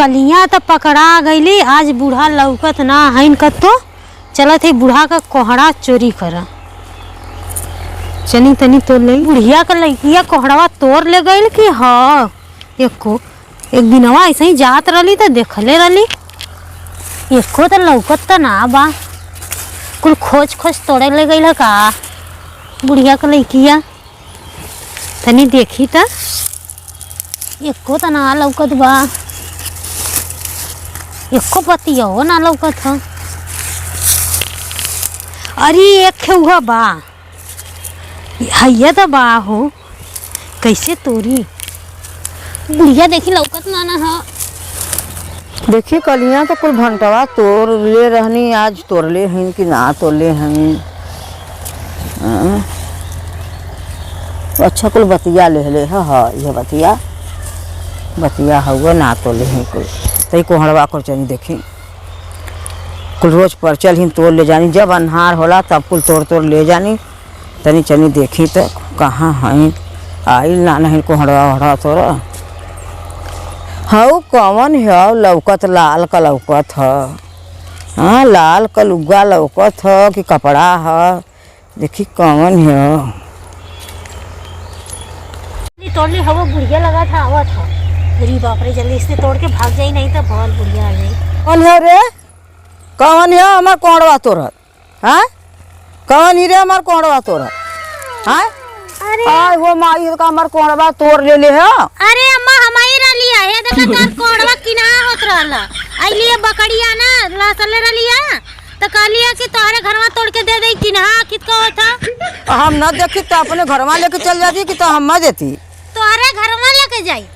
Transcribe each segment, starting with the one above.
कलिया तो पकड़ा गईली। आज बूढ़ा लौकत ना हईन कतो, चलत है बूढ़ा का कोहड़ा चोरी कर। चनी तनी तोड़ ले बुढ़िया का लड़किया कोहड़वा तोड़ ले गईल कि हाँ। एको एक दिनवा ऐसे ही जात रहली तो देखले रहली, एको तो लौकत तो ना बा। कुल खोज खोज तोड़े ले गईल है का बुढ़िया का लड़किया। तनी देखी त एको तो ना लौकत बा, एको पतियो ना लौकत ह। अरे एक खेउहा बा, हैया तो बा हो, कैसे तोरी बुढ़िया देखी लौकत ना ना ह। देखी कलिया तो कुल भंटवा तोड़ ले रहनी, आज तोड़ले हन कि ना तोड़ले हन। हाँ। अच्छा कुल बतिया ले ले ह हाँ, यह बतिया बतिया हुआ ना तोले हैं कुल। तई कोहड़वा कर चनी देखी कुल रोज पर चल हिन तोड़ ले जानी, जब अन्हार होला तब कुल तोड़ तोड़ ले जानी। तनी चनी देखी तो कहाँ हई आइल ना नहीं कोहड़वा ओहड़वा तोरा हऊ कौन है लौकत, लाल का लौकत ह। हाँ लाल का लुग्गा लौकत ह कि कपड़ा ह, देखी कौन है। तोड़ ली हवा बुढ़िया लगा था आवत था। अरे बाप रे जल्दी से तोड़ के भाग जाई नहीं तो बहुत बुढ़िया आ जाई। कौन है रे, कौन है हमार कोहड़वा तोड़त? हाँ कौन ही रे हमार कोहड़वा तोड़त? हाँ अरे आय हो माई का हमार कोहड़वा तोड़ ले ले है। अरे अम्मा हमारी रहली है, देखा तार कोड़वा किना होत रहल। आइली बकरिया ना लसले रहलिया तो कहलिया कि तोहरे घरवा तोड़ के दे दे किना कित का होता। हम न देखी तो अपने घरवा लेके चल जाती कि तो हम न देती। तोहरे घरवा लेके जाई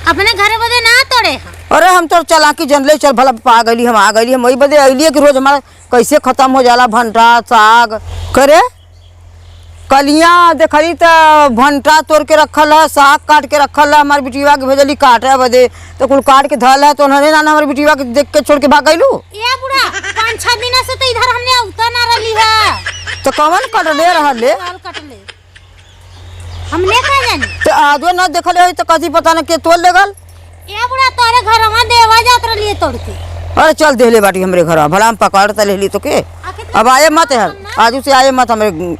अपने घरे बदे ना तोड़े हम। अरे हम तो चलाकी जनले चल भला पा गईली हम, आ गईली हम वही बदे अइली कि रोज हमारा कैसे खत्म हो जाला भंटा साग करे। कलिया देखली तो भंटा तोड़ के रखल है, साग काट के रखल है, हमारे बिटिया के भेजली काटे बदे तो कुल काट के धल है, तो उन्होंने ना हमारे बिटिया के देख के छोड़ के भाग गईलू। ए बुढ़ा 5-6 दिन से तो इधर हमने औता ना रहली है। तो कौन कटले रहले? बाल कटले हमने का जानी। तो आजो न देखले है तो कथी पता न के तोड़ ले गल। ए बुढ़ा तोरे घरवा देवा जात रहली तोड़ के। अरे चल देले बाटी हमरे घर भला हम पकड़ त लेली तो के। अब आए मत है, आजू से आए मत हमरे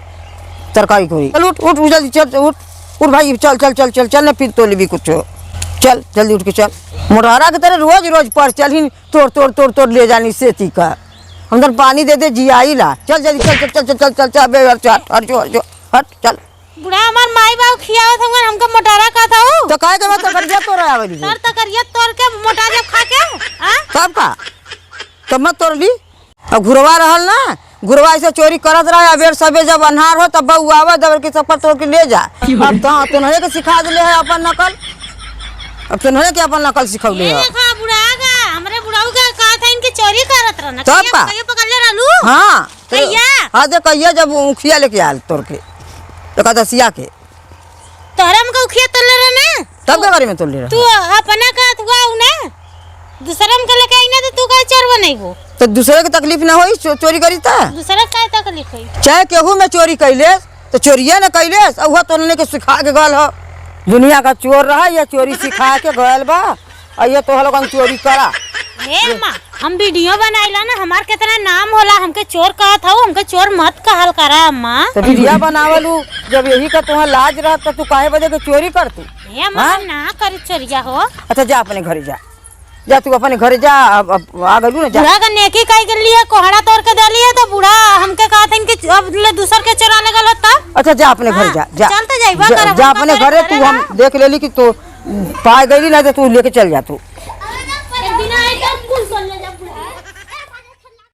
तरकारी खोरी। चल उठ उठ जल्दी चल उठ उठ भाई चल चल चल चल चल ना फिर तोड़ लेबी कुछ, चल जल्दी उठ के चल। मोटहरा के तरह रोज रोज पर चल ही तोड़ तोड़ तोड़ तोड़ ले जानी सेती का हम तो पानी दे दे जियाई ला। चल जल्दी चल चल चल चल चल चल अबे हट हट जो हट जो हट चल। बुढ़ा हमार माई बाप खियावत हमन हमका मोटारा का था हो तो काहे के मत तकरिया तोड़ आवेली तर तकरिया तोड़ के मोटा जब खा के हां तब का तब मत तोड़ ली। अब घुरवा रहल ना, घुरवा ऐसे चोरी करत रहे, अबेर सबे जब अन्हार हो तब बउआ आवे दबर के सब पर तोड़ के ले जा। अब तो तोहरे के सिखा देले है अपन नकल, अब तोहरे के अपन नकल सिखौले है। देखा बुढ़ा का हमरे बुढ़ाऊ का कहा था इनके चोरी करत रहना तब का कहियो पकड़ ले रहलू। हां कहिया हां दे कहिया जब उखिया लेके आयल तोड़ के तो कहता सिया के तोहरा हमका उखिया तोड़ ले रहना तब के बारे में तोड़ ले रहा तू अपना का हुआ ना दूसरा हमका लेके आई ना तो तू का चोर बनैबो तो दूसरे के तकलीफ ना होई चोरी करी त दूसरा का तकलीफ होई। चाहे केहू में चोरी कैले तो चोरिया न कैले और तोड़ने के सिखा के गल हो। दुनिया का चोर रहा या चोरी सिखा के गल बा और ये तो लोगन चोरी करा। हे अम्मा हम वीडियो बनाइला ना हमार कितना नाम होला, हमके चोर कहत हो, हमके चोर मत कहल करा अम्मा। तो वीडियो बनावलू जब यही का तोहार लाज रहत त तू काहे बदे के चोरी कर तू? हे अम्मा ना करी चोरिया हो। अच्छा जा अपने घरे जा, जा तू अपने घरे जा। अब आ गलू ना जा। बुढ़ा का नेकी काई के लिए कोहड़ा तोड़ के डाली है तो बूढ़ा हमके कहत हन कि अब ले दूसर के चोरा लगल होता। अच्छा जा अपने घर जा, जा चल तो जाइबा कर जा अपने घरे तू, हम देख लेली कि तू पाए गईली ना तो तू लेके चल जा तू।